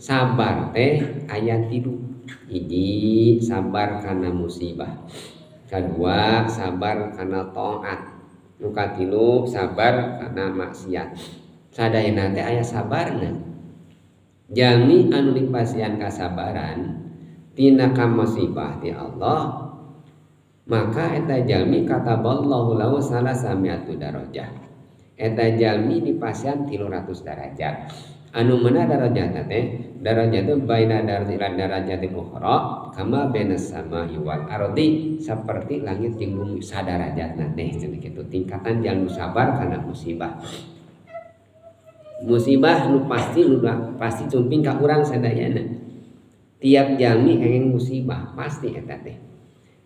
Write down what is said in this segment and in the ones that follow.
Sabar teh aya tilu. Hiji sabar kana musibah. Kadua sabar kana taat. Nu katilu sabar kana maksiat. Sadayana teh aya sabarna. Jalmi anu dipasihan kasabaran tina kamusibah ti Allah, maka eta jalmi kataballahu lahu salasamiatu darajah. Eta jalmi dipasihan 300 darajat. Anu mana darajatna teh? Darajat itu baina darajatil darajatil ukhra kama bainas samai wal ardi, seperti langit jeung bumi sadarajatna teh cenah kitu tingkatan jalmi sabar kana musibah. Musibah nu pasti nu pasti cumping ka urang sadayana. Tiap jalmi kenging musibah pasti eta teh.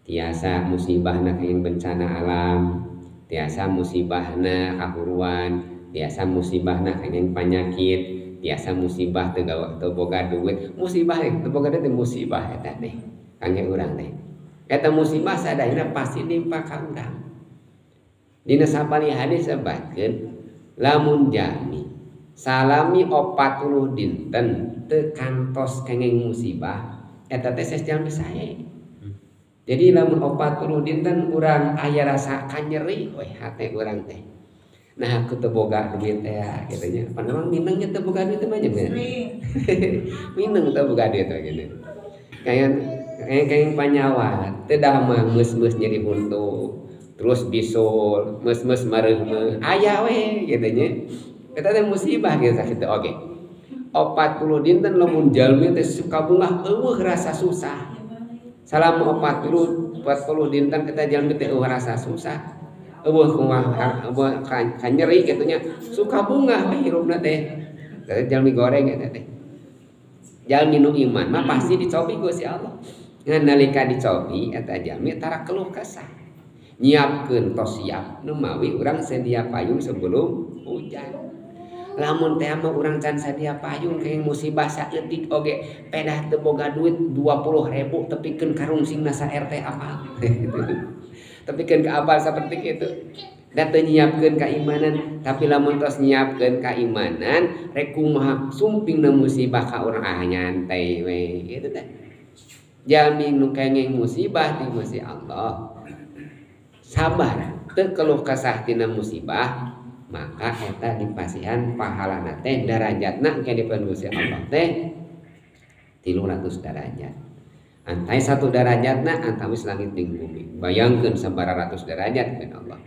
Tiasa musibahna kenging bencana alam, tiasa musibahna kahuruan, tiasa musibahna kenging panyakit, tiasa musibah teu gawa teu boga duit, musibah teu boga duit musibah eta teh kangge urang teh. Eta musibah sadayana pasti nimpa ka urang. Dina sapali hadis sebatkeun lamun jalmi salami 40 dinten teu kantos kenging musibah eta teh saes jalmi sae. Jadi lamun 40 dinten urang aya rasa kanyeri we hate urang teh. Nah aku teu boga duit teh kitu nya. Pan urang mineng teu boga duit teh mah nya. Mineng teu boga duit teh kitu. Kayak panyawa teu damang meus-meus nyeri huntu, terus bisul, meus-meus mareuh aya we kitu nya. Eta teh musibah kitu sakitu oge. 40 dinten lamun jalmi teh suka bungah eueuh rasa susah. Salama 40 dinten eta jalmi teh eueuh rasa susah. Eueuh kumaha eueuh kanyeri kitu nya suka bungah we hirupna teh. Teh jalmi goreng eta teh. Jalmi nu iman mah pasti dicobi ku si Allah. Ngan nalika dicobi eta jalmi tara keluh kesah. Nyiapkeun tos siap nu mawi urang sedia payung sebelum hujan. Lamun teh mah urang can sadia payung kenging musibah saeutik oge pedah teu boga duit 20.000 tepikeun ka rungsingna sa RT apal. Tepikeun ka apal saperti kitu. Da teu nyiapkeun kaimanan, tapi lamun tos nyiapkeun kaimanan rek kumaha sumpingna musibah ka urang ah nyantai we kitu teh. Jalmi nu kenging musibah ti Gusti Allah sabar teu keluh kesah tina musibah, maka eta dipasihan pahalana teh darajatna engke dipasihan Gusti Allah teh 300 darajat. Antai satu darajatna antawis langit jeung bumi. Bayangkeun sabaraha ratus darajat kan Allah.